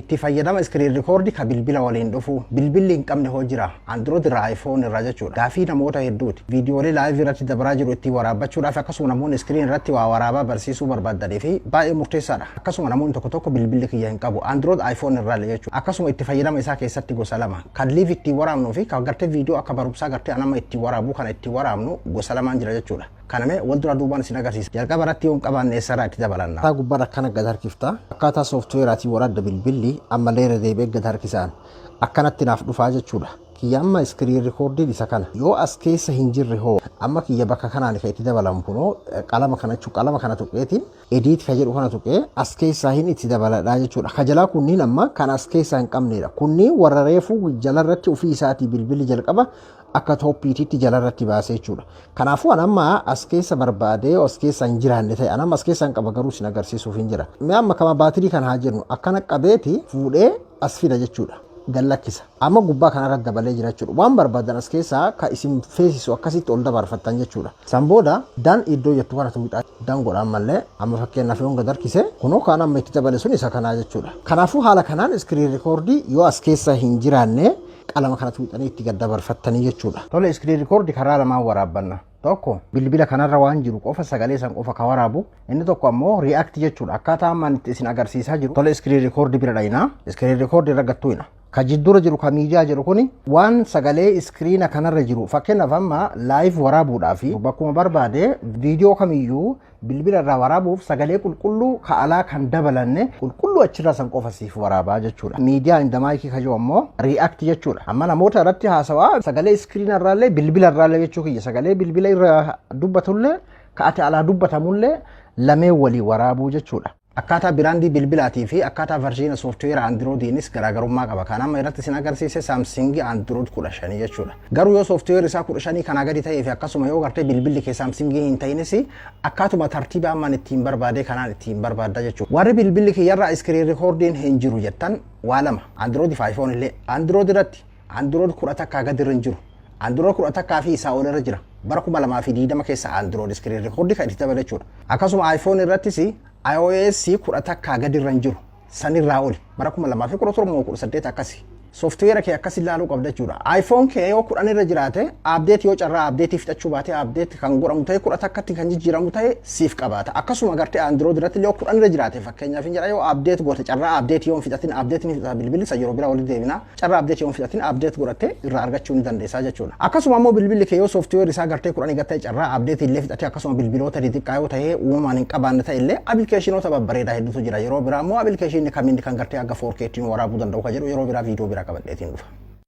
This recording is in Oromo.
Itti fayyadama screen record ka bilbila waliin dhufu, bilbilli hin qabne hoo jira? Android irraa, iPhone irraa jechuudha. Gaafii namoota hedduuti. Viidiyoolee live irratti dabraa jiru ittiin waraabbachuudhaaf, akkasuma namoonni screen irratti waa waraabaa barsiisuu barbaadanii fi baay'ee murteessaadha. Akkasuma namoonni tokko tokko bilbilli kiyya hin qabu Android, iPhone irraa jechuudha. Akkasuma itti fayyadama isaa keessatti gosa lama. Kan live ittiin waraabnuu fi kan gartee viidiyoo akka barumsaa gartee anama ittiin waraabuu kana ittiin waraabnu gosa lamaan jira jechuudha. Kaname wal dura duubaan isin agarsiisa. Jalqaba irratti yoo hin qabaanne eessarraa itti dabalanna? Akkaataa gubbaarra akkana gad harkifta. Akkaataa sooftiweeraatiin waraabda bilbilli ammallee irra deebi'ee gad harkisaan akkanatti naaf dhufaa jechuudha. Kiyya amma screen recordiin isa kana. Yoo as keessa hin jirre hoo? Amma kiyya bakka kanaan kan itti dabalamu kunoo qalama kana jechuudha. Qalama kana tuqeetiin edit ka jedhu kana tuqee as keessaa hin itti dabaladhaa jechuudha. Ka jalaa kunniin amma kan as keessaa hin qabnedha. Kunniin warra reefuu jalarratti ofii isaatii bilbilli jalqaba akka topiitiitti jalarratti baasee jechuudha. Kanaafuu an amma as keessa barbaadee as keessa hin jiraanne ta'e, an amma as keessa hin qaba, garuu isin agarsiisuuf hin jira. Mee amma kama baatirii kana haa jennu, akkana qabeeti fuudhee as fida jechuudha. Gallakkisa. Amma gubbaa kanarratti dabalee jira jechuudha. Waan barbaadan as keessaa ka isin feesisu akkasitti ol dabarfattan jechuudha. San booda done iddoo jettu kana tuqxaa done godhaan mallee amma fakkeenyaaf yoon gad harkise, kunoo kaan amma itti dabale sun isa kanaa jechuudha. Kanaafuu haala kanaan screen recordii yoo as keessa hin jiraanne qalama kana tuqxanii itti gad dabarfattanii jechuudha. Tole, screen recordii karaa lamaan waraabbanna. Tokko bilbila kanarra waan jiru qofa, sagalee san qofa ka waraabu. Inni tokko ammoo react jechuudha. Akkaataa ammaan itti isin agarsiisaa jiru. Tole, screen recordii bira dhayinaa. Screen recordii irra gattuina. Ka jiddura jiru, ka miidiyaa jiru kuni, waan sagalee iskiriina kanarra jiru, fakkeenyaaf amma live waraabuudhaaf, bakkuma barbaade viidiyoo kamiyyuu bilbila irraa waraabuuf, sagalee qulqulluu ka alaa kan dabalanne qulqulluu achirraa san qofa siif waraabaa jechuudha. Media and mic ka jiru ammoo react jechuudha. Amma namoota irratti haasawaa sagalee iskiriina irraallee bilbila irraallee jechuu kiyya, sagalee bilbila irra dubbatullee ka ati alaa dubbatamullee lameen walii waraabuu jechuudha. Akkaataa brandii bilbilaatii fi akkaataa versiona sooftiweera Androidiinis garaagarummaa qaba. Kan amma irratti isin agarsiise Samsung Android 15 jechuudha. Garuu yoo sooftiweerri isaa 15 kanaa gadi ta'ee fi akkasuma yoo gartee bilbilli kee Samsung hin ta'inis, akkaatuma tartiiba ammaan ittiin barbaade kanaan ittiin barbaadda jechuudha. Warri bilbilli kiyyarraa screen recordiin hin jiru jettan waa lama. Android fi iPhone illee. Android irratti Android 11 gadi irra hin jiru. Android 11 fi isaa ol irra jira. Bara 2020 keessa Android screen recordii kan itti dabale jechuudha. Akkasuma iPhone irrattis iOS 11 gadi irra hin jiru. Sanirraa oli. Bara 2017 18 akkasi. Sooftiweera kee akkas ilaaluu qabda jechuudha. iPhone kee yoo 10 irra jiraate, update yoo carraa update fixachuu baate, update kan godhamu ta'e, 11tti kan jijjiiramu ta'e siif qabaata. Akkasuma gartee Android irratti yoo 10 irra jiraate, fakkeenyaaf hin jedha, yoo update goote, carraa update yoo hin fixatin, update ni fixata bilbilli isa, yeroo biraa walitti deebina. Carraa update yoo hin fixatin update godhattee irraa argachuu ni dandeessaa jechuudha. Akkasuma ammoo bilbilli kee yoo sooftiweerri isaa gartee 10 gad ta'e, carraa update illee fixatee, akkasuma bilbiloota xixiqqaa yoo ta'e uumamaan hin qabaanne ta'e illee, appilikeeshinoota babbareedaa hedduutu jira. Yeroo biraa immoo appilikeeshinni kamiin kan gartee akka 4K ittiin waraabuu danda'u ka jedhu yeroo biraa viidiyoo biraa qabadheetiin dhufa.